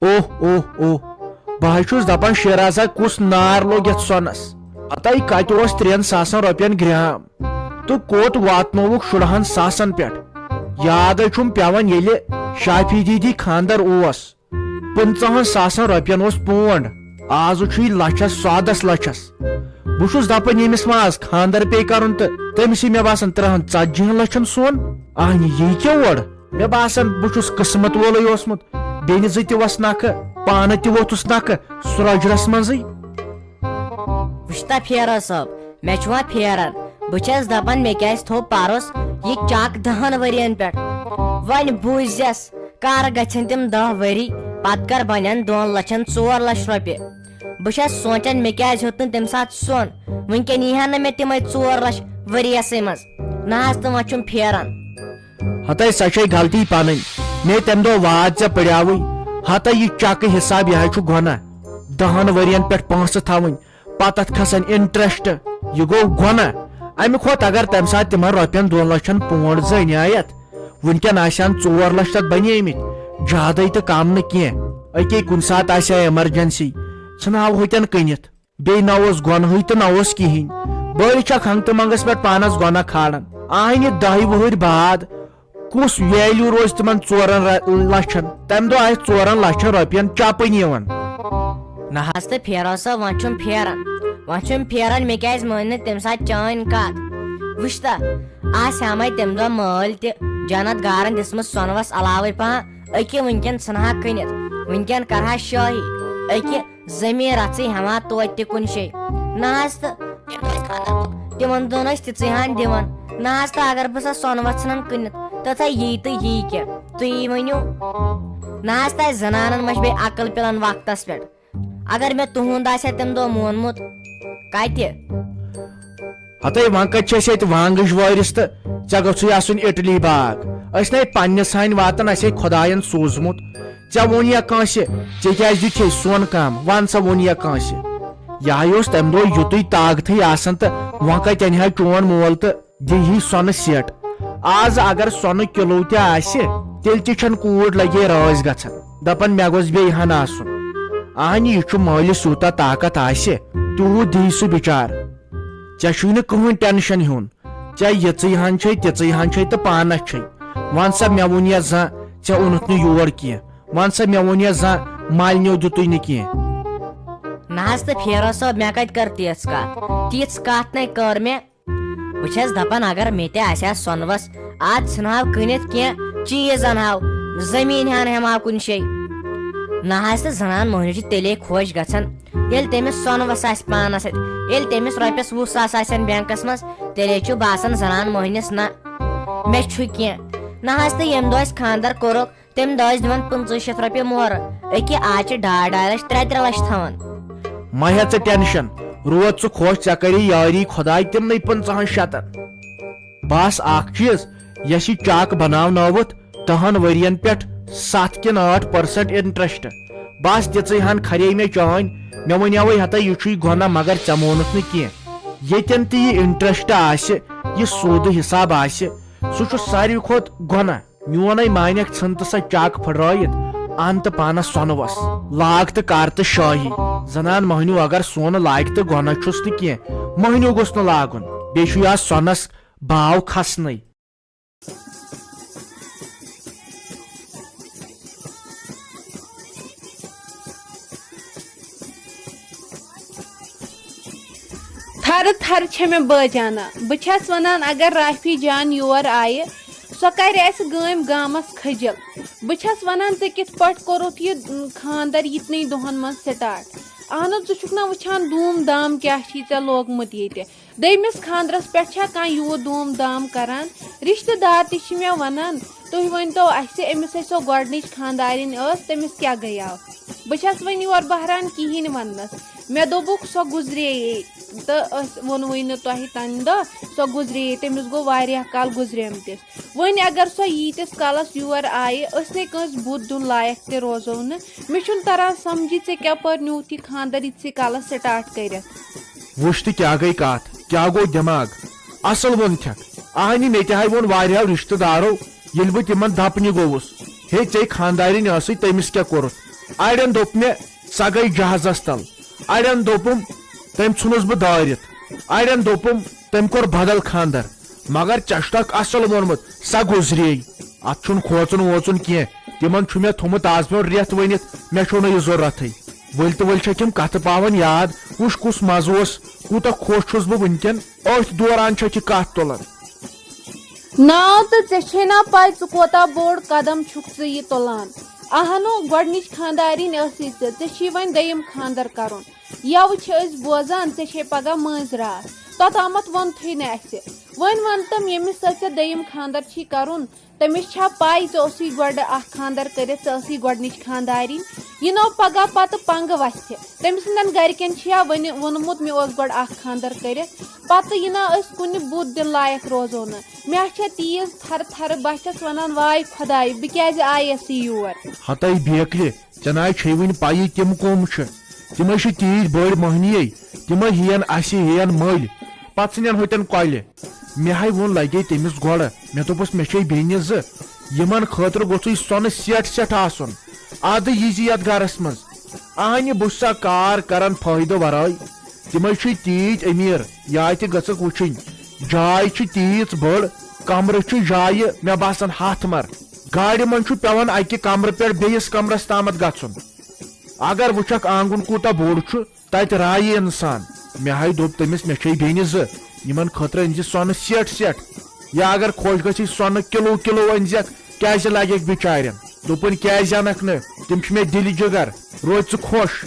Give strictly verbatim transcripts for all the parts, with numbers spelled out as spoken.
اوہ اوہ اوہ، بہٕ حظ چھُس دپان شیرازا کُس نار لوٚگ یتھ سۄنس؟ پتاے کتہِ اوس ترٛٮ۪ن ساسن رۄپین گرام تہٕ کوٚت واتنووُکھ شُرہن ساسن پٮ۪ٹھ۔ یاد حظ چھُم پٮ۪وان ییٚلہِ شافی دیدی خاندر اوس، پٕنٛژٕہن ساسن رۄپین اوس پونڈ، آز چھُ یہِ لچھس سادس لچھس۔ بہٕ چھُس دپان ییٚمِس وۄنۍ آز خاندر پیٚیہِ کرُن تہٕ تٔمِس یی مےٚ باسان ترٕہن ژتجی ہن لچھن سۄن۔ اہنہِ یی کیٛاہ اورٕ؟ مےٚ باسان بہٕ چھُس قٕسمت وولٕے اوسمُت، بیٚنہِ زٕ تہِ وَس نکھٕ، پانہٕ تہِ ووٚتھُس نکھٕ سرٛوجرس منٛزٕے۔ وٕچھتا پھیرو صٲب، مےٚ چھُوا پھیران؟ بہٕ چھَس دَپان مےٚ کیٛازِ تھوٚو پَرُس یہِ چَک دَہَن ؤرِیَن پٮ۪ٹھ۔ وۄنۍ بوٗززٮ۪س، کَر گژھن تِم دَہ ؤری، پَتہٕ کَر بَنن دۄن لَچھَن ژور لَچھ رۄپیہِ۔ بہٕ چھَس سونٛچان مےٚ کیٛازِ ہیوٚت نہٕ تَمہِ ساتہٕ سۄن، وٕنکٮ۪ن یی ہا نہٕ مےٚ تِمَے ژور لَچھ ؤرِیَسٕے منٛز۔ نہ حظ، تہٕ وۄنۍ چھُم پھیران۔ ہتے سۄ چھے غلطی پنٕنۍ۔ مے تمہِ دۄہ واد ژےٚ پڑیاوٕے۔ ہتے یہِ چکہٕ حساب، یہِ حظ چھُ گۄناہ۔ دہن ؤرین پٮ۪ٹھ پونٛسہٕ تھاوٕنۍ، پتہٕ اتھ کھسان interest، یہِ گوٚو گۄناہ۔ امہِ کھۄتہٕ اگر تمہِ ساتہٕ تِمن رۄپین دۄن لچھن پونٛڈ زٕ انیایتھ، وٕنکٮ۪ن آسہِ ہن ژور لچھ تتھ بنیمٕتۍ، زیادے تہٕ کم نہٕ کینٛہہ۔ أکے کُنہِ ساتہٕ آسہِ ہا emergency، ژھٕنہٕ ہاو ہوٚتٮ۪ن کٕنِتھ۔ بیٚیہِ نہ اوس گۄنہٕے تہٕ نہ اوس کِہیٖنۍ۔ بٔلۍ چھکھ ہنٛگتہٕ منٛگس پٮ۪ٹھ پانس گۄناہ کھالان۔ آہنہِ دہہِ وُہٕرۍ بعد کُس value روزِ تِمن ژورن ر-، لچھن؟ تمہِ دۄہ آسہِ ژورن لچھن رۄپین چپٕنۍ یِوان۔ نہ حظ تہٕ پھیرو سا، وۄنۍ چھُم پھیران۔ وۄنۍ چھُم پھیران، مےٚ کیٛازِ مٲنۍ نہٕ تمہِ ساتہٕ چٲنۍ کتھ؟ وٕچھ تہ، آسہِ ہامے تمہِ دۄہ مٲلۍ تہِ جنت گارن دِژمٕژ سۄنوس علاوے پہن۔ أکہِ وٕنکٮ۪ن ژھٕنہٕ ہا کٕنِتھ، وٕنکٮ۪ن کرٕ ہا شٲہی۔ أکہِ زٔمیٖن رژھٕے ہٮ۪مہٕ ہا توتہِ تہِ کُنہِ شے۔ نہ حظ تہٕ تِمن دۄہن ٲسۍ تِژٕے ہن دِوان۔ نہ حظ تہٕ اگر بہٕ سۄ سۄنہٕ وژھنن کٕنِتھ، تہٕ تھا یی تہٕ یی کیٛاہ؟ تُہی ؤنِو۔ نہ حظ تہٕ اَسہِ زنانن ما چھِ بیٚیہِ عقل پِلان وقتس پٮ۪ٹھ؟ اگر مےٚ تُہُنٛد آسہِ ہا تَمہِ دۄہ مونمُت، کتہِ؟ ہتے وۄنۍ کتہِ چھِ أسۍ ییٚتہِ وانگٕج وٲرِس تہٕ ژےٚ گوٚژھُے آسُن اِٹلی باغ۔ أسۍ نے پننِس ہانۍ واتان، اَسہِ ہے خۄداین سوٗزمُت۔ ژےٚ ووٚن یا کٲنٛسہِ، ژےٚ کیٛازِ دیُتتھے سۄن کم؟ ون سا ووٚن یا کٲنٛسہِ؟ یہِ ہاے اوس تمہِ دۄہ یُتُے طاقتھٕے آسان تہٕ وۄنۍ کتہِ انہِ ہا چون مول تہٕ دِیہِ ہی سۄنہٕ سیٹ۔ آز اگر سۄنہٕ کِلوٗ تہِ آسہِ، تیٚلہِ تہِ چھَنہٕ کوٗر لگے رٲزۍ گژھان۔ دپان مےٚ گوٚژھ بیٚیہِ ہن آسُن۔ اہنہِ، یہِ چھُ مٲلِس یوٗتاہ طاقت آسہِ، تیوٗت دِیہِ سُہ بِچار۔ ژےٚ چھُے نہٕ کٕہٕنۍ tension ہیوٚن۔ ژےٚ یِژٕے ہن چھے، تِژٕے ہن چھے تہٕ پانس چھے۔ ون سا، مےٚ ووٚن یا زانٛہہ ژےٚ اوٚنُتھ نہٕ یور کینٛہہ؟ ون سا، مےٚ ووٚن یا زانٛہہ مالنیو دیُتُے نہٕ کینٛہہ؟ نہ حظ تہٕ پھیرو صٲب، مےٚ کتہِ کٔر تِژھ کتھ؟ تِژھ کتھ نے کٔر مےٚ۔ بہٕ چھَس دَپان، اگر مےٚ تہِ آسہِ ہا سۄنوَس، آز ژھٕنہٕ ہاو کٕنِتھ کینٛہہ، چیٖز اَنہٕ ہاو، زٔمیٖن ہَن ہٮ۪مہٕ ہاو کُنہِ شے۔ نہ حظ، تہٕ زَنان مۄہنیو چھِ تیٚلے خۄش گژھان، ییٚلہِ تٔمِس سۄنوَس آسہِ پانَس اَتھِ، ییٚلہِ تٔمِس رۄپیَس وُہ ساس آسن بینکَس منٛز، تیٚلے چھُ باسان زَنان مۄہنِس، نہ، مےٚ چھُ کینٛہہ۔ نہ حظ، تہٕ ییٚمہِ دۄہ اَسہِ خانٛدر کوٚرُکھ، تَمہِ دۄہ ٲسۍ دِوان پٕنٛژٕہ شیٚتھ رۄپیہِ مۄہر، أکہِ آز چھِ ڈاے ڈاے لَچھ، ترٛےٚ ترٛےٚ لَچھ تھاوان۔ مہ ہےٚ ژٕ tension، روز ژٕ خۄش، ژےٚ کَرِ یٲری خۄداے تِمنٕے پٕنٛژٕہَن شَتَن۔ بَس اَکھ چیٖز، یۄس یہِ چَک بَناونٲوٕتھ دَہَن ؤرِیَن پٮ۪ٹھ سَتھ کِنہٕ ٲٹھ percent interest، بَس تِژٕے ہَن کھرے مےٚ چٲنۍ۔ مےٚ وَنیٛاوٕے ہَتَے یہِ چھُے گۄناہ، مگر ژےٚ مونُتھ نہٕ کینٛہہ۔ ییٚتٮ۪ن تہِ یہِ interest آسہِ، یہِ سوٗدٕ حِساب آسہِ، سُہ چھُ ساروی کھۄتہٕ گۄناہ۔ میون اے مانیکھ، ژھٕن تہٕ سۄ چاک پھٔڑرٲیِتھ، اَن تہٕ پانس سۄنہٕ وس۔ لاگ تہٕ کر تہٕ شٲہی۔ زنان مۄہنیو اگر سۄن لاگہِ تہٕ گۄناہ چھُس نہٕ کینٛہہ۔ مۄہنیو گوٚژھ نہٕ لاگُن۔ بیٚیہِ چھُ یہِ آز سۄنس باو کھسنٕے۔ تھرٕ تھرٕ چھےٚ مےٚ بٲجانا۔ بہٕ چھَس وَنان، اگر رافی جان یور آیہِ، سۄ کَرِ اَسہِ گٲمۍ گامَس کھٔجِل۔ بہٕ چھَس وَنان، ژےٚ کِتھ پٲٹھۍ کوٚرُتھ یہِ خانٛدر یِتنٕے دۄہَن منٛز start؟ اَہن حظ، ژٕ چھُکھ نہ وٕچھان دوٗم دام کیٛاہ چھی ژےٚ لوگمُت ییٚتہِ؟ دوٚیمِس خانٛدرَس پٮ۪ٹھ چھا کانٛہہ یوٗت دوٗم دام کَران؟ رِشتہٕ دار تہِ چھِ مےٚ وَنان، تُہۍ ؤنۍ تو اَسہِ، أمِس ہے سۄ گۄڈٕنِچ خانٛدارِنۍ ٲس، تٔمِس کیٛاہ گٔیاو؟ بہٕ چھَس وۄنۍ یور بہران کِہیٖنۍ وَننَس۔ مےٚ دوٚپُکھ، سۄ گُزرییے، تہٕ أسۍ ووٚنوُے نہٕ تۄہہِ تَمہِ دۄہ، سۄ گُزرییے، تٔمِس گوٚو واریاہ کال گُزریمتِس۔ وۄنۍ اگر سۄ ییٖتِس کالَس یور آیہِ، أسۍ نے کٲنٛسہِ بُتھ دیُن لایق تہِ روزو نہٕ۔ مےٚ چھُنہٕ تَران سَمجھی، ژےٚ کیٛاہ پٲٹھۍ نیوٗتھ یہِ خانٛدَر ییٖتسٕے کالَس start کٔرِتھ؟ وٕچھ تہٕ کیٛاہ گٔے کَتھ، کیٛاہ گوٚو دٮ۪ماغ؟ اَصٕل ووٚن تھٮ۪کھ۔ اَہنہِ، مےٚ تہِ ہاے ووٚن واریاہو رِشتہٕ دارو، ییٚلہِ بہٕ تِمَن دَپنہِ گوٚوُس۔ ہے، ژے خاندارِنۍ ٲسٕے، تٔمِس کیٛاہ کوٚرُتھ؟ اَڑٮ۪ن دوٚپ مےٚ، سۄ گٔے جہازس تل۔ اَڑٮ۪ن دوٚپُم، تٔمۍ ژھُنُس بہٕ دٲرِتھ۔ اَڑٮ۪ن دوٚپُم، تٔمۍ کوٚر بدل خاندر۔ مگر ژےٚ چھُتھ اکھ اصل ووٚنمُت، سۄ گُزریے۔ اتھ چھُنہٕ کھوژُن ووژُن کینٛہہ۔ تِمن چھُ مےٚ تھوٚمُت از برونٛہہ رٮ۪تھ ؤنِتھ، مےٚ چھُو نہٕ یہِ ضروٗرتھٕے۔ ؤلۍ تہٕ ؤلۍ چھکھ یِم کتھٕ پاوان یاد۔ وٕچھ کُس مزٕ اوس، کوٗتاہ خۄش چھُس بہٕ وٕنکٮ۪ن۔ أتھۍ دوران چھکھ یہِ کتھ تُلان۔ نا تہٕ ژےٚ چھے نا پَے ژٕ کوتاہ بوٚڑ قدم چھُکھ ژٕ یہِ تُلان؟ اہنُو، گۄڈٕنِچ خانٛدارِنۍ ٲسٕے ژےٚ، ژےٚ چھُے وۄنۍ دوٚیِم خانٛدر کرُن۔ یَوٕ چھِ أسۍ بوزان ژےٚ چھے پگاہ مٲنٛزِ راتھ، توٚتامَتھ ووٚنتھٕے نہٕ اَسہِ۔ وۄنۍ وَن تہٕ ییٚمِس سۭتۍ ژےٚ دوٚیِم خانٛدر چھی کرُن، تٔمِس چھا پَے ژےٚ اوسُے گۄڈٕ اکھ خانٛدر کٔرِتھ، ژےٚ ٲسٕے گۄڈٕنِچ خانٛدارِنۍ؟ یہِ نو پگاہ پتہٕ پنٛگہٕ وَتھِ، تٔمۍ سٕنٛدٮ۪ن گرِکٮ۪ن چھُ یا وۄنہِ ووٚنمُت مےٚ اوس گۄڈٕ اکھ خانٛدر کٔرِتھ، پتہٕ یہِ نا أسۍ کُنہِ بُتھ دِنہٕ لایق روزو نہٕ۔ مےٚ چھےٚ تیٖژ تھرٕ تھرٕ، بہٕ چھَس وَنان، واے خۄداے، بہٕ کیٛازِ آیَس یور؟ ہتَے بیکلہِ، ژےٚ ناے چھے وٕنہِ پَیی تِم کٕم چھِ؟ تِمے چھِ تیٖتۍ بٔڑۍ مٔہنِیے، تِمے ہیٚین اَسہِ ہیٚین مٔلۍ، پتہٕ ژھٕنن ہوٚتٮ۪ن کۄلہِ۔ مےٚ ہاے ووٚن لگے تٔمِس گۄڈٕ، مےٚ دوٚپُس، مےٚ چھے بیٚنہِ زٕ، یِمن خٲطرٕ گوٚژھُے سۄنہٕ سیٹ سیٹ آسُن۔ ادٕ یہِ زِ یتھ گرس منٛز۔ اہنہِ، بہٕ چھُسا کار کران فٲیدٕ ورٲے؟ تِمے چھِ تیٖتۍ أمیٖر، یا تہِ گٔژھکھ وٕچھِنۍ۔ جاے چھِ تیٖژ بٔڑ، کمرٕ چھِ جایہِ، مےٚ باسان، ہتھ مر۔ گاڑِ منٛز چھُ پٮ۪وان اکہِ کمرٕ پٮ۪ٹھ بیٚیِس کمرس تامتھ گژھُن۔ اگر وٕچھکھ، آنگُن کوٗتاہ بوٚڑ چھُ، تتہِ رایہِ انسان۔ مےٚ ہاے دوٚپ تٔمِس، مےٚ چھے بیٚنہِ زٕ، یِمن خٲطرٕ أنۍ زِ سۄنہٕ سیٹ سیٹ۔ یا اگر خۄش گژھی، سۄنہٕ کِلوٗ کِلوٗ أنۍ زٮ۪کھ، کیٛازِ لگٮ۪کھ بِچارٮ۪ن؟ دوٚپُن، کیٛازِ انکھ نہٕ؟ تِم چھِ مےٚ دِلہِ جگر، روزِ ژٕ خۄش۔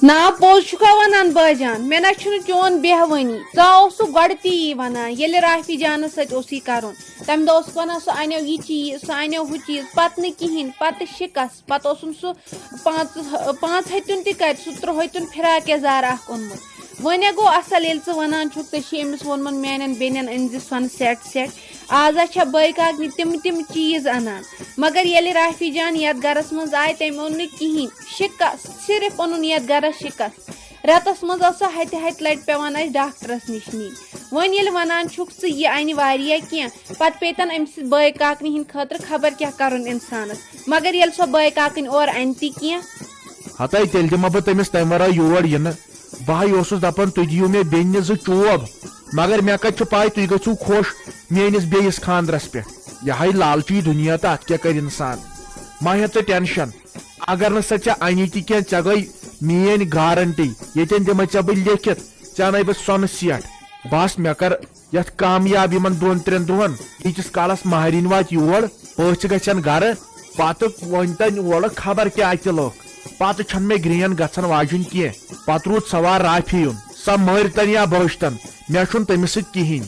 نا، پوٚز چھُکھا وَنان بٲجان؟ مےٚ نہ چھُنہٕ چون بیٚہوٲنی۔ ژٕ اوسُکھ گۄڈٕ تی یی وَنان، ییٚلہِ رافی جانَس سۭتۍ اوسُے کَرُن۔ تَمہِ دۄہ اوسُکھ وَنان، سُہ اَنیو یہِ چیٖز، سُہ اَنیو ہُہ چیٖز، پَتہٕ نہٕ کِہیٖنۍ، پَتہٕ شِکَس۔ پَتہٕ اوسُم سُہ پانٛژھ، پانٛژھ ہَتیُن تہِ کَتہِ، سُہ ترٛوہَتیُن فِراک یَزار اَکھ اوٚنمُت۔ وۄنۍ ہے گوٚو اَصٕل، ییٚلہِ ژٕ وَنان چھُکھ، ژےٚ چھُے أمِس ووٚنمُت، میٛانٮ۪ن بیٚنٮ۪ن أنۍ زِ سۄنہٕ سیٹ سیٹ۔ آز ہا چھےٚ بٲے کاکنہِ تِم تِم چیٖز اَنان۔ مگر ییٚلہِ رافی جان یَتھ گَرَس منٛز آیہِ، تٔمۍ اوٚن نہٕ کِہیٖنۍ۔ شِکَس، صرف اوٚنُن یَتھ گَرَس شِکَس۔ رٮ۪تَس منٛز ٲس سۄ ہَتہِ ہَتہِ لَٹہِ پٮ۪وان اَسہِ ڈاکٹرَس نِش نِنۍ۔ وۄنۍ ییٚلہِ وَنان چھُکھ ژٕ، یہِ اَنہِ واریاہ کینٛہہ، پَتہٕ پیٚیہِ تَن أمۍ سٕنٛدِ بٲے کاکنہِ ہِنٛدِ خٲطرٕ خبر کیٛاہ کَرُن اِنسانَس۔ مگر ییٚلہِ سۄ بٲے کاکٕنۍ اورٕ اَنہِ تہِ کینٛہہ۔ ہتاے، تیٚلہِ دِمہ بہٕ تٔمِس تَمہِ وَرٲے یور یِنہٕ۔ بہٕ ہا اوسُس دَپان، تُہۍ دِیِو مےٚ بیٚنہِ زٕ چوب، مگر مےٚ کَتہِ چھُ پَے تُہۍ گٔژھِو خۄش میٛٲنِس بیٚیِس خانٛدرَس پٮ۪ٹھ۔ یہِ ہاے لالچی دُنیا تہٕ اَتھ کیٛاہ کَرِ اِنسان۔ مہ ہےٚ ژٕ ٹٮ۪نشَن، اگر نہٕ سۄ ژےٚ اَنی تہِ کینٛہہ، ژےٚ گٔے میٛٲنۍ گارنٹی، ییٚتٮ۪ن دِمَے ژےٚ بہٕ لیکھِتھ، ژےٚ اَنَے بہٕ سۄنہٕ سیٹ۔ بَس، مےٚ کَر یَتھ کامیاب ییٖتِس کالَس مَہرِنۍ واتہِ یور، پٔژھۍ گژھن گرٕ، پتہٕ ؤنۍ تن اورٕ خبر کیٛاہ اَتہِ لُکھ۔ پتہٕ چھَنہٕ مےٚ گرٛین گژھن واجیٚنۍ کینٛہہ۔ پتہٕ روٗد سوار رافی یُن، سۄ مٔرۍ تن یا بٲج تن، مےٚ چھُنہٕ تٔمِس سۭتۍ کِہیٖنۍ۔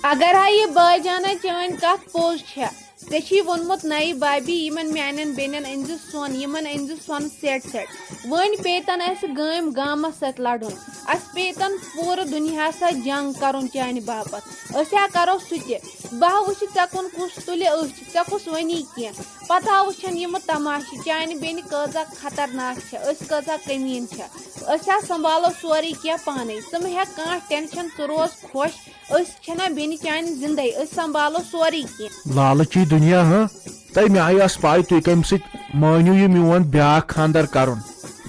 اگر ہا یہِ بٲے جانا چٲنۍ کتھ پوٚز چھےٚ، ژےٚ چھُے ووٚنمُت، نَیہِ بابی، یِمن میانٮ۪ن بیٚنٮ۪ن أنۍ زِ سۄن، یِمن أنۍ زِ سۄنہٕ سیٹ سیٹ۔ وۄنۍ پیٚیہِ تن اَسہِ گٲمۍ گامس سۭتۍ لڑُن۔ اَسہِ پیٚیہِ تن پوٗرٕ دُنیاہس سۭتۍ جنگ کرُن چانہِ باپتھ۔ أسۍ ہا کرو سُہ تہِ۔ بہٕ ہا وٕچھِ ژےٚ کُن کُس تُلہِ أچھ، ژےٚ کُس وَنی کینٛہہ۔ پتہٕ ہا وٕچھن یِمہٕ تماشہٕ، چانہِ بیٚنہِ کۭژاہ خطرناک چھےٚ، أسۍ کۭژاہ کمیٖن چھےٚ۔ أسۍ ہا سنبھالو سورُے کینٛہہ پانے۔ ژٕ مہ ہےٚ کانٛہہ ٹینشن، ژٕ روز خۄش۔ أسۍ چھِنہ بیٚنہِ چانہِ زِندَے، أسۍ سنبھالو سورُے کینٛہہ۔ لالچی دُنیا، ہاں؟ تۄہہِ مےٚ آیہِ ٲس پَے تُہۍ کَمہِ سۭتۍ مٲنِو یہِ میون بیٛاکھ خانٛدر کَرُن۔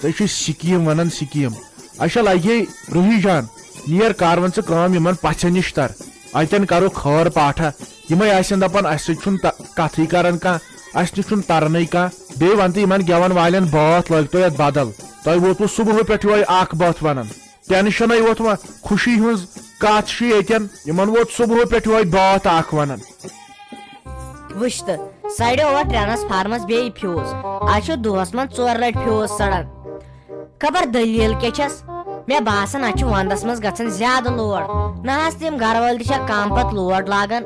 تُہۍ چھِو سِکیٖم وَنان سِکیٖم۔ اچھا لَگے روحی جان، نیر کار وۄنۍ ژٕ کٲم یِمَن پَژھٮ۪ن نِش تَر۔ اَتٮ۪ن کَرو خٲر پاٹھا۔ یِمَے آسن دَپان اَسہِ سۭتۍ چھُنہٕ تَ-، کَتھٕے کَران کانٛہہ، اَسہِ نِش چھُنہٕ تَرنٕے کانٛہہ۔ بیٚیہِ وَن تہٕ یِمَن گٮ۪وَن والٮ۪ن بٲتھ لٲگۍ تو یَتھ بدل۔ تۄہہِ ووتوُ صُبحہٕ پٮ۪ٹھ یِہوٚے اَکھ بٲتھ وَنان۔ ٹینشنٕے ووت وۄنۍ، خوشی ہٕنٛز کتھ چھِ ییٚتٮ۪ن، یِمن ووت صبحہٕ پٮ۪ٹھ یِہوٚے بٲتھ اکھ ونان۔ وٕچھ تہٕ، سڑیو وۄنۍ ٹرانسفارمس بیٚیہِ فیوز۔ از چھُ دۄہس منٛز ژورِ لٹہِ فیوز سڑان۔ خبر دٔلیٖل کیٛاہ چھس؟ مےٚ باسان، اتھ چھُ ونٛدس منٛز گژھان زیادٕ لوڈ۔ نہ حظ، تِم گرٕ وٲلۍ تہِ چھا کم پتہٕ لوڈ لاگان۔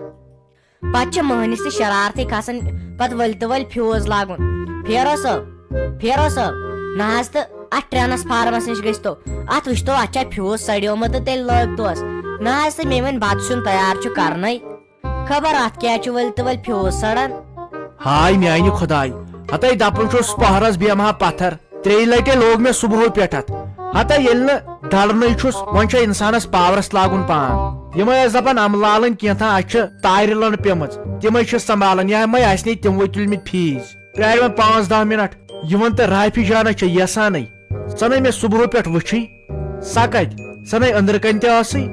پتہٕ چھِ مٔہنِس تہِ شرارتٕے کھسان، پتہٕ ؤلۍ تہٕ ؤلۍ فیوز لاگُن۔ پھیرو صٲب، پھیرو صٲب، نہ حظ تہٕ اتھ ٹرانسفارمس نِش گٔژھۍ تو، اتھ وٕچھتو اتھ چھا فیوز سڑیومُت تہٕ تیٚلہِ لٲگۍ توس۔ نہ حظ تہٕ مےٚ وۄنۍ بتہٕ سیُن تیار چھُ کرنے، خبر اتھ کیٛاہ چھُ ؤلۍ تہٕ ؤلۍ فیوز سڑان۔ ہاے میانہِ خۄداے، ہتے دپان چھُس پہرس بیمہٕ ہا پتھر۔ ترٛیٚیہِ لٹہِ لوگ مےٚ صبحہٕ پٮ۪ٹھ اتھ۔ ہتا ییٚلہِ نہٕ دڑنٕے چھُس، وۄنۍ چھُ انسانس پاورس لاگُن پان۔ یِمے ٲسۍ دپان امہٕ لالٕنۍ کینٛژھا، اسہِ چھِ تارِ لٔنڈ پیمٕژ، تِمے چھِ سنبھالان، یا مے آسہِ نے تِموٕے تُلمٕتۍ فیٖس۔ پیارِ وۄنۍ پانٛژھ دہ منٹ، یِوان تہٕ رافی جانہ چھےٚ یژھانٕے۔ سۄ نے مےٚ صبحہٕ پٮ۪ٹھ وٕچھٕے، سۄ کتہِ؟ سۄ نے أنٛدرٕ کنہِ تہِ ٲسٕے۔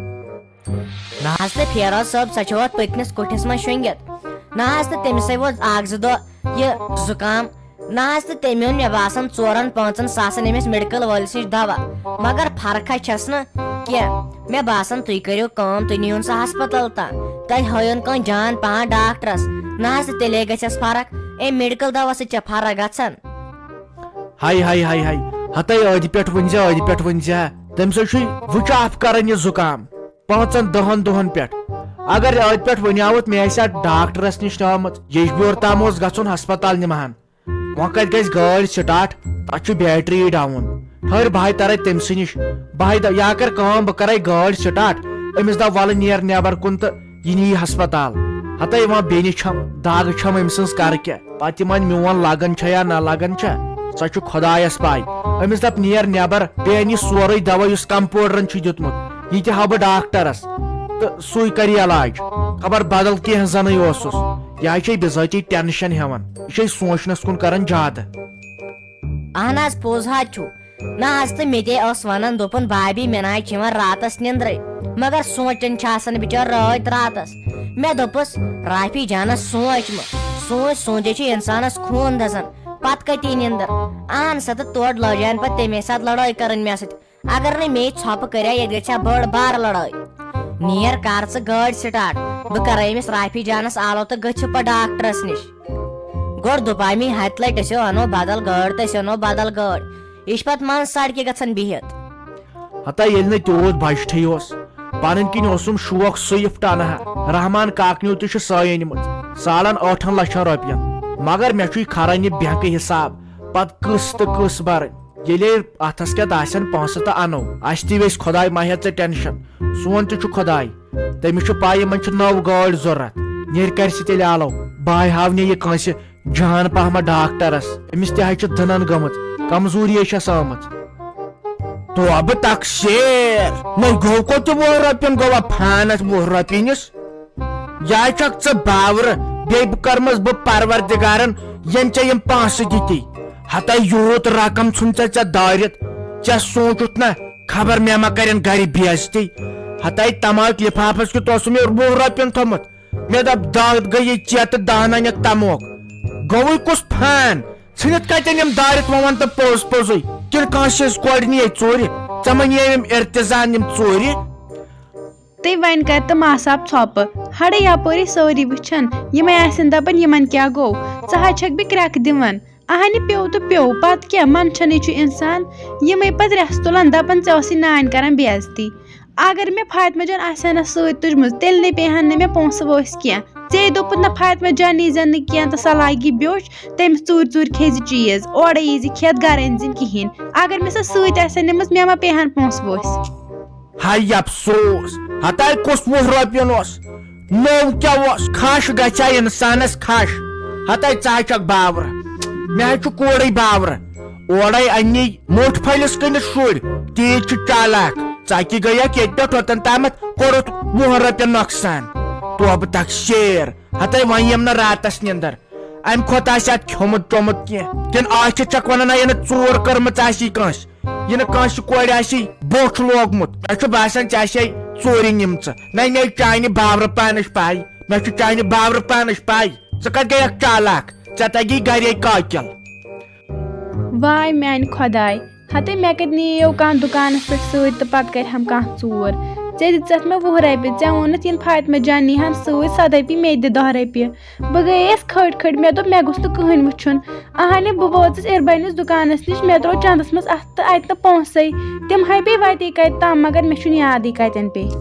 نہ حظ تہٕ فیروز صٲب، سۄ چھِ ہۄتھ پٔتمِس کُٹھِس منٛز شۄنٛگِتھ۔ نہ حظ تہٕ تٔمِسے ووت اکھ زٕ دۄہ یہِ زُکام۔ نہ حظ تہٕ تٔمۍ اوٚن مےٚ باسان ژورن پانٛژن ساسن أمِس میڈیکل وٲلِس نِش دوا، مگر فرقہ چھس نہٕ کینٛہہ۔ مےٚ باسان تُہۍ کٔرِو کٲم، تُہۍ نِیوُن سُہ ہسپتال تام، تۄہہِ ہٲیُن کانٛہہ جان پہن ڈاکٹرس۔ نہ حظ تہٕ تیٚلے گژھٮ۪س فرق، أمۍ میڈیکل دوا سۭتۍ چھےٚ فرق گژھان۔ ہاے ہاے ہاے ہاے، ہتے ٲدِ پٮ۪ٹھ ؤنۍ زِ، ٲدِ پٮ۪ٹھ ؤنۍ زِ ہا۔ تٔمۍ سۭتۍ چھُے وٕچھ اف کران یہِ زُکام پانٛژن دہن دۄہن پٮ۪ٹھ۔ اگر ٲدِ پٮ۪ٹھ ؤنیاوُتھ مےٚ آسہِ ہا ڈاکٹرس نِش نٲومٕژ، ییٚجبیور تام اوس گژھُن ہسپتال نِمہان۔ وۄنۍ کتہِ گژھِ گٲڑۍ سٹارٹ؟ تتھ چھُ بیٹری ڈاوُن۔ ٹھٔہر، بہٕ ہاے ترے تٔمۍ سٕے نِش، بہٕ ہاے دپ، یا کر کٲم، بہٕ کرے گٲڑۍ سٹارٹ، أمِس دپ ولہٕ نیر نٮ۪بر کُن تہٕ یہِ نِیہِ ہسپتال۔ ہتے یِوان بیٚنہِ چھم، دگ چھم أمۍ سٕنٛز کرٕ کیٛاہ؟ پتہٕ یِمن میون لگان چھا یا نہ لگان چھا، سۄ چھُ خۄدایس پاے۔ أمِس دپ نیر نٮ۪بر، بیٚیہِ اَن یہِ سورُے دوا یُس کمپوڈرن چھُ دیُتمُت، یہِ تہِ ہاوٕ بہٕ ڈاکٹرس تہٕ سُے کرِ علاج۔ خبر بدل کینٛہہ زنٕے اوسُس۔ یہِ ہا چھے بِذٲتی ٹینشن ہٮ۪وان، یہِ چھے سونچنس کُن کران زیادٕ۔ اہن حظ، پوٚز حظ چھُ۔ نہ حظ، تہٕ مےٚ تے ٲس ونان، دوٚپُن، بابی، مےٚ نہ حظ چھِ یِوان راتس نیندرے، مگر سونچان چھِ آسان بچار رٲتۍ راتس۔ مےٚ دوٚپُس، رافی جانس سونچ مہٕ، سونچ سونچے چھُ انسانس خوٗن دزان، پتہٕ کتی نیندر؟ اہن سا، تہٕ تورٕ لٲجان پتہٕ تمے ساتہٕ لڑٲے کرٕنۍ مےٚ سۭتۍ۔ اگر نہٕ مے ژھۄپہٕ کریٛا، ییٚتہِ گژھِ ہا بٔڑ بار لڑٲے۔ نیر کر ژٕ گٲڑۍ سٹارٹ، بہٕ کرے أمِس رافی جانس آلو تہٕ گٔژھِو پتہٕ ڈاکٹرس نِش۔ گۄڈٕ دوٚپاے مے ہتہِ لٹہِ، أسۍ انو بدل گٲڑۍ تہٕ أسۍ انو بدل گٲڑۍ۔ یہِ چھِ پتہٕ منٛز سڑکہِ گژھان بِہِتھ۔ ہتا ییٚلہِ نہٕ تیوٗت بجٹھٕے اوس، پنٕنۍ کِنۍ اوسُم شوق سوئفٹ انہٕ ہا۔ رحمان کاکنیو تہِ چھُ سۄے أنمٕژ ساڑن ٲٹھن لچھن رۄپین، مگر مےٚ چھُے کھران یہِ بینکہٕ حساب، پتہٕ قسط تہٕ قسط برٕنۍ۔ ییٚلے اتھس کٮ۪تھ آسن پونٛسہٕ تہٕ انو۔ اسہِ تہِ ویژھِ خۄداے، ما ہیٚہ ژٕ ٹینشن، سون تہِ چھُ خۄداے۔ تٔمِس چھُ پاے یِمن چھِ نٔو گٲڑۍ ضروٗرت۔ نیرِ کرِ سُہ تیٚلہِ آلو۔ بہٕ ہاے ہاونہِ یہِ کٲنٛسہِ جان پہمتھ ڈاکٹرس، أمِس تہِ ہاے چھِ دٕنن گٔمٕژ، کمزوری ہے چھس آمٕژ۔ توبہٕ تقصیر، وۄنۍ گوٚو کوٚت تہِ وُہن رۄپین گوٚوا فانس وُہ رۄپینس؟ یا چھکھ ژٕ باورٕ، بیٚیہِ بہٕ کٔرمَس بہٕ پروردگارن، ییٚمۍ ژےٚ یِم پونٛسہٕ دِتی؟ ہتا یوٗت رقم ژھُن ژےٚ ژےٚ دٲرِتھ، ژےٚ سوٗنٛچُتھ نہ، خبر مےٚ ما کرن گرِ بے عزتی؟ ہتا تماک لفافس کیُتھ اوسُم یہِ وُہ رۄپین تھوٚمُت، مےٚ دوٚپ، دَگ گٔیے ژےٚ تہٕ دَہَن اَنٮ۪کھ تَموکھ۔ گوٚوُے کُس فین؟ ژھٕنِتھ کَتٮ۪ن یِم دارِ تھووَن تہٕ پوٚز پوٚزُے؟ کِنہٕ کٲنٛسہِ ہٕنٛز کورِ نِیے ژوٗرِ؟ ژےٚ ما نِیے یِم ارتزان یِم ژوٗرِ؟ تہٕ وۄنۍ کَرِ تہٕ ماسہٕ آب ژھۄپہٕ۔ ہَڑے یَپٲرۍ سٲری وٕچھَن، یِمَے آسن دَپان، یِمَن کیٛاہ گوٚو؟ ژٕ حظ چھَکھ بیٚیہِ کرٛٮ۪کہٕ دِوان۔ اہنہِ پیوٚو تہٕ پیوٚو، پتہٕ کیٛاہ، منٛدچھنٕے چھُ انسان۔ یِمے پتہٕ رٮ۪س تُلان، دپان، "ژےٚ ٲسٕے نانۍ کران بے عزتی۔ اگر مےٚ فاطمہ جان آسہِ ہا نہ سۭتۍ تُجمٕژ، تیٚلہِ نے پیٚیہِ ہن نہٕ مےٚ پونٛسہٕ وونٛسہٕ کینٛہہ۔ ژےٚ دوٚپُتھ نہ فاطمہ جان نیٖزٮ۪ن نہٕ کینٛہہ تہٕ سۄ لاگی بیوٚچھ، تٔمِس ژوٗرِ ژوٗرِ کھیٚزِ چیٖز، اورَے ییٖزِ کھٮ۪تھ، گرٕ أنزِن کِہیٖنۍ۔ اگر مےٚ سۄ سۭتۍ آسہِ ہا نِمٕژ، مےٚ ما پیٚیہِ ہن پونٛسہٕ وونٛسہٕ؟" ہاے افسوس، ہتاے کُس وُہ رۄپین اوس؟ نوٚو کیٛاہ اوس؟ کھش گژھِ ہا انسانس کھش۔ ہتاے ژٕ ہا چھکھ باورٕ، مےٚ ہا چھُ کورُے باورٕ۔ اورے انی موٚٹھ پھٔلِس کٔنِتھ شُرۍ، تیٖتۍ چھِ چالاک۔ ژکہِ گٔیکھ ییٚتہِ پٮ۪ٹھ اوٚتن تامتھ، کوٚرُتھ وُہن رۄپین نۄقصان۔ توبہٕ تقصیر، ہتاے وۄنۍ یِم نہٕ راتس نِندر۔ امہِ کھۄتہٕ آسہِ اتھ کھیوٚمُت چوٚمُت کینٛہہ، کِنہٕ آسہِ چھکھ ونان، یہِ نہٕ ژوٗر کٔرمٕژ آسی کٲنٛسہِ، یہِ نہٕ کٲنٛسہِ کورِ آسی بوٚچھ لوگمُت۔ مےٚ چھُ باسان، ژےٚ آسے ژوٗرِ نِمژٕ۔ نہ، مےٚ چھِ چانہِ باورٕ پانٕچ پاے، مےٚ چھُ چانہِ باورٕ پانٕچ پاے۔ ژٕ کتھ گٔیکھ چالاک؟ ژےٚ تگی گرے کاکل۔ واے میانہِ خۄداے، ہتے مےٚ کتہِ نِیو کانٛہہ دُکانس پٮ۪ٹھ سۭتۍ تہٕ پتہٕ کرِ ہم کانٛہہ ژوٗر۔ ژےٚ دِژتھ مےٚ وُہ رۄپیہِ، ژےٚ ووٚنُتھ یِن فاطمہ جان نِہن سۭتۍ، سۄ دپی مےٚ تہِ دِ دہ رۄپیہِ۔ بہٕ گٔیس کھٔٹۍ کھٔٹۍ، مےٚ دوٚپ مےٚ گوٚژھ نہٕ کٕہٕنۍ وُچھُن۔ اہنہِ، بہٕ وٲژٕس اربنِس دُکانس نِش، مےٚ ترٛوو چندس منٛز اتھٕ تہٕ اتہِ نہٕ پونٛسے۔ تِم ہے پیٚیہِ وتے کتہِ تام، مگر مےٚ چھُنہٕ یادٕے کتٮ۪ن پیٚیہِ۔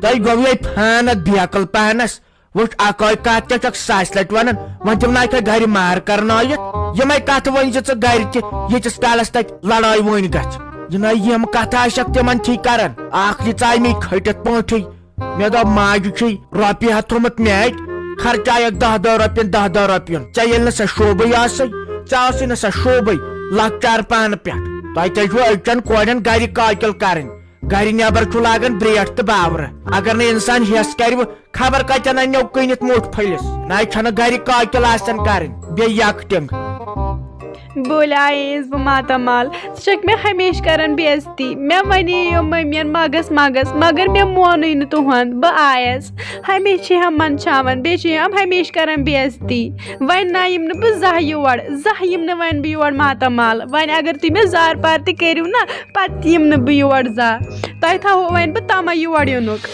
تۄہہِ گوٚوٕ یہِ فان اتھ بیقل پانس؟ وٕچھ، اکٲے کتھ کیٛاہ چھکھ ساسہِ لٹہِ ونان؟ وۄنۍ دِمہٕ ناے تۄہہِ گرِ مار کرنٲیِتھ۔ یِمے کتھٕ ؤنۍ زِ ژٕ گرِ تہِ، ییٖتِس کالس تتہِ لڑٲے وٲنۍ گژھِ۔ یہِ ناے یِم کتھٕ آسکھ تِمن تھی کران۔ اکھ یہِ ژاے مے کھٔٹِتھ پٲٹھۍ۔ مےٚ دوٚپ، ماجہِ چھُے رۄپیہِ ہتھ تھوٚمُت مےٚ اتہِ، خرچایکھ دہ دہ رۄپین، دہ دہ رۄپین۔ ژےٚ ییٚلہِ نہٕ سۄ شوبٕے ٲسٕے، ژےٚ ٲسٕے نہٕ سۄ شوبٕے، لۄکچار پانہٕ پٮ۪ٹھ۔ تۄہہِ تہِ چھُو أزچٮ۪ن کورٮ۪ن گرِ کاکل کرٕنۍ۔ گرِ نٮ۪بر چھُ لاگان برٛیٹھ تہٕ باورٕ۔ اگر نہٕ انسان ہٮ۪س کرِ، وۄنۍ خبر کتٮ۪ن اننیو کٕنِتھ موٚٹھ پھٔلِس۔ نہ چھنہٕ گرِ کاکل آسان کرٕنۍ، بیٚیہِ یکٹنگ۔ بوٗلۍ آییس بہٕ ماتامال۔ ژٕ چھکھ مےٚ ہمیشہٕ کران بے عزتی۔ مےٚ ونے یِم مٔمین مگس مگس، مگر مےٚ مونُے نہٕ تُہُنٛد۔ بہٕ آیس۔ ہمیشہٕ چھِ ہم منٛدچھاوان، بیٚیہِ چھِ ہم ہمیشہٕ کران بے عزتی۔ وۄنۍ نہ یِم نہٕ بہٕ زانٛہہ یور، زانٛہہ یِم نہٕ وۄنۍ بہٕ یور ماتامال۔ وۄنۍ اگر تُہۍ مےٚ زارٕ پار تہِ کٔرِو نہ، پتہٕ یِم نہٕ بہٕ یور زانٛہہ۔ تۄہہِ تھاوو وۄنۍ بہٕ تمہ یور یِنُک۔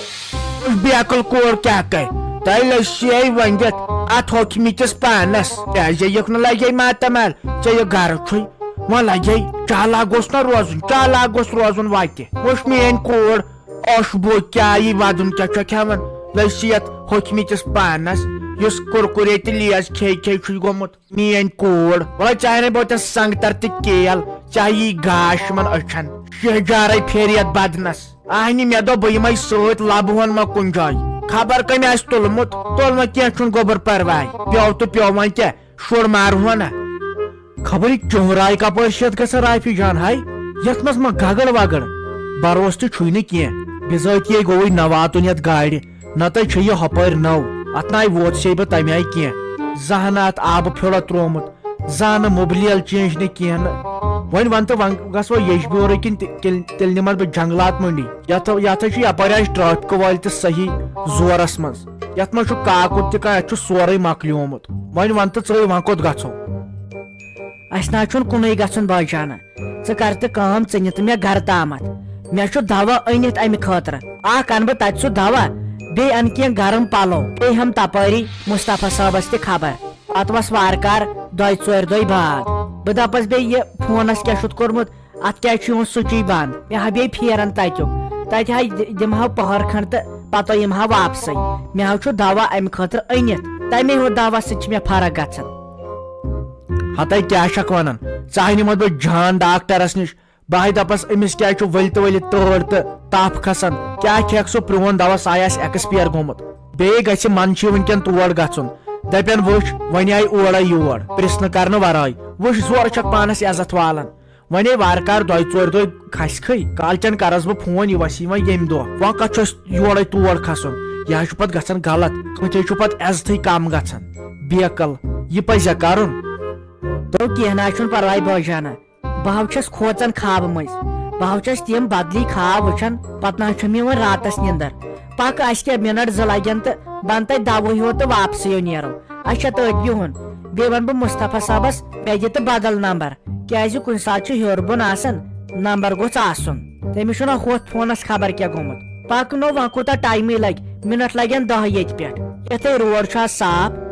بیکل کور کیٛاہ کرِ؟ تۄہہِ لٔج سیے ؤنِتھ اتھ ہوکھمٕتِس پانس۔ کیٛازِ یُکھ نہٕ لگے ماتامال؟ ژےٚ یہِ گرٕ چھُے۔ وۄنۍ لگے، چالاک گوٚژھ نہ روزُن، چالاک گوٚژھ روزُن وتہِ۔ وٕچھ میٲنۍ کوٗر، اوشبو کیٛاہ یی ودُن کیٛاہ چھُ کھٮ۪وان؟ لٔج سیتھ ہوکھمٕتِس پانس، یُس کُرکُرے تہٕ لیز کھے کھے چھُے گوٚمُت۔ میٲنۍ کوٗر، وۄلہٕ چاہے نے بہٕ تس سنگتر تہٕ کیل، چاہے یی گاش یِمن أچھن۔ شہجارے پھیریت بدنس۔ آہنہِ مےٚ دوٚپ بہٕ یِمے سۭتۍ لبہٕ ہون ما کُنہِ جایہِ۔ خبر کٔمۍ آسہِ تُلمُت، تُل وۄنۍ کینٛہہ چھُنہٕ گوٚبُر پرواے۔ پیوٚو تہٕ پیوٚو وۄنۍ کیٛاہ، شُر مارٕ ہون نا۔ خبر یہِ چونٛرایہِ کپٲرۍ چھِ یتھ گژھان رافی جان ہاے؟ یتھ منٛز ما گگڑ وگڑ؟ بروسہٕ تہِ چھُے نہٕ کینٛہہ۔ بِذٲتی گوٚوُے نہ واتُن یتھ گاڑِ۔ نتہٕ چھےٚ یہِ ہۄپٲرۍ نٔو، اتھ ناے ووت سے بہٕ تمہِ آیہِ کینٛہہ۔ زانٛہہ نہٕ اتھ آبہٕ پھیوٚڑا تروومُت، زانٛہہ نہٕ مُبلیل چینج نہٕ کینٛہہ نہٕ۔ وۄنۍ ون تہٕ وۄنۍ گژھو یجبیورٕے کِنۍ تہِ-، کِل-، تیٚلہِ نِمن بہٕ جنگلات منڈی۔ یتھ، یتھ حظ چھُ یپٲرۍ آز ٹریفک وٲلۍ تہِ صحیح زورس منٛز۔ یتھ منٛز چھُ کاکُد تہِ کانٛہہ، یتھ چھُ سورُے مۄکلیومُت۔ وۄنۍ ون تہٕ ژٕے، وۄنۍ کوٚت گژھو؟ اسہِ نہ چھُنہٕ کُنُے گژھُن باجانہ۔ ژٕ کر تہٕ کٲم، ژٕ نہِ تہٕ مےٚ گرٕ تامتھ۔ مےٚ چھُ دوا أنِتھ امہِ خٲطرٕ۔ اکھ انہٕ بہٕ تتہِ سُہ دوا، بیٚیہِ انہٕ کینٛہہ گرم پلو، بیٚیہِ ہٮ۪مہٕ تپٲری مصطفیٰ صٲبس تہِ خبر۔ پتہٕ وس وارٕ کارٕ دۄیہِ ژورِ دۄہہِ بعد۔ بہٕ دپس بیٚیہِ، یہِ فونس کیٛاہ چھُتھ کوٚرمُت؟ اتھ کیٛازِ چھُ یِوان سُچی بنٛد؟ مےٚ ہا بیٚیہِ پھیران تتیُک۔ تتہِ ہا دِ-، دِمہٕ ہاو پہر کھنڈ تہٕ پتہٕ یِمہٕ ہا واپسٕے۔ مےٚ ہا چھُ دوا امہِ خٲطرٕ أنِتھ۔ تمے ہُہ دوا سۭتۍ چھِ مےٚ فرق گژھان۔ ہتے کیٛاہ چھکھ ونان؟ ژٕ ہاے نِمتھ بہٕ جان ڈاکٹرس نِش۔ بہٕ ہاے دپس، أمِس کیٛازِ چھُ ؤلۍ تہٕ ؤلۍ تۭر تہٕ تپھ کھسان؟ کیٛاہ کھیٚکھ سُہ پرٛون دوا، سُہ ہاے آسہِ ایکسپیر گوٚمُت۔ بیٚیہِ گژھِ منٛدچھی وُنکٮ۪ن تور گژھُن۔ دپن، وٕچھ، وۄنۍ آیہِ اورے یور، پرژھنہٕ کرنہٕ ورٲے۔ وٕچھ، زورٕ چھکھ پانس عزت والان۔ وۄنۍ ہے وارٕ کارٕ دۄیہِ ژورِ دۄہہِ کھسہِ کھٕے، کالچن کرس بہٕ فون، یہِ وسی وۄنۍ ییٚمہِ دۄہ۔ وۄنۍ کتھ چھُ اسہِ یورے تور کھسُن؟ یہِ حظ چھُ پتہٕ گژھان غلط، کٲنٛسہِ حظ چھُ پتہٕ عزتھٕے کم گژھان۔ بیکل، یہِ پزیا کرُن؟ تو کینٛہہ نہ حظ چھُنہٕ پرواے بٲجانہ، بہٕ حظ چھَس کھوژان خوابہٕ مٔنٛزۍ، بہٕ حظ چھَس تِم بدلی خواب وٕچھان، پتہٕ نہ حظ چھُ مےٚ وۄنۍ راتس نِندر۔ پکھ، اسہِ کیٛاہ منٹ زٕ لگن تہٕ بنہٕ تتہِ دوٲہی یوت تہٕ واپسٕے یو نیرو۔ اسہِ چھا تٔتھۍ بِہُن؟ بیٚیہِ ونہٕ بہٕ مصطفیٰ صٲبس، مےٚ دِ تہٕ بدل نمبر، کیٛازِ کُنہِ ساتہٕ چھُ ہیوٚر بۄن آسان، نمبر گوٚژھ آسُن۔ تٔمِس چھُنہ ہۄتھ فونس خبر کیٛاہ گوٚمُت۔ پکھ نو، وۄنۍ کوٗتاہ ٹایمٕے لگہِ، منٹ لگن دہ ییٚتہِ پٮ۪ٹھ۔ یتھے روڈ چھُ آز صاف،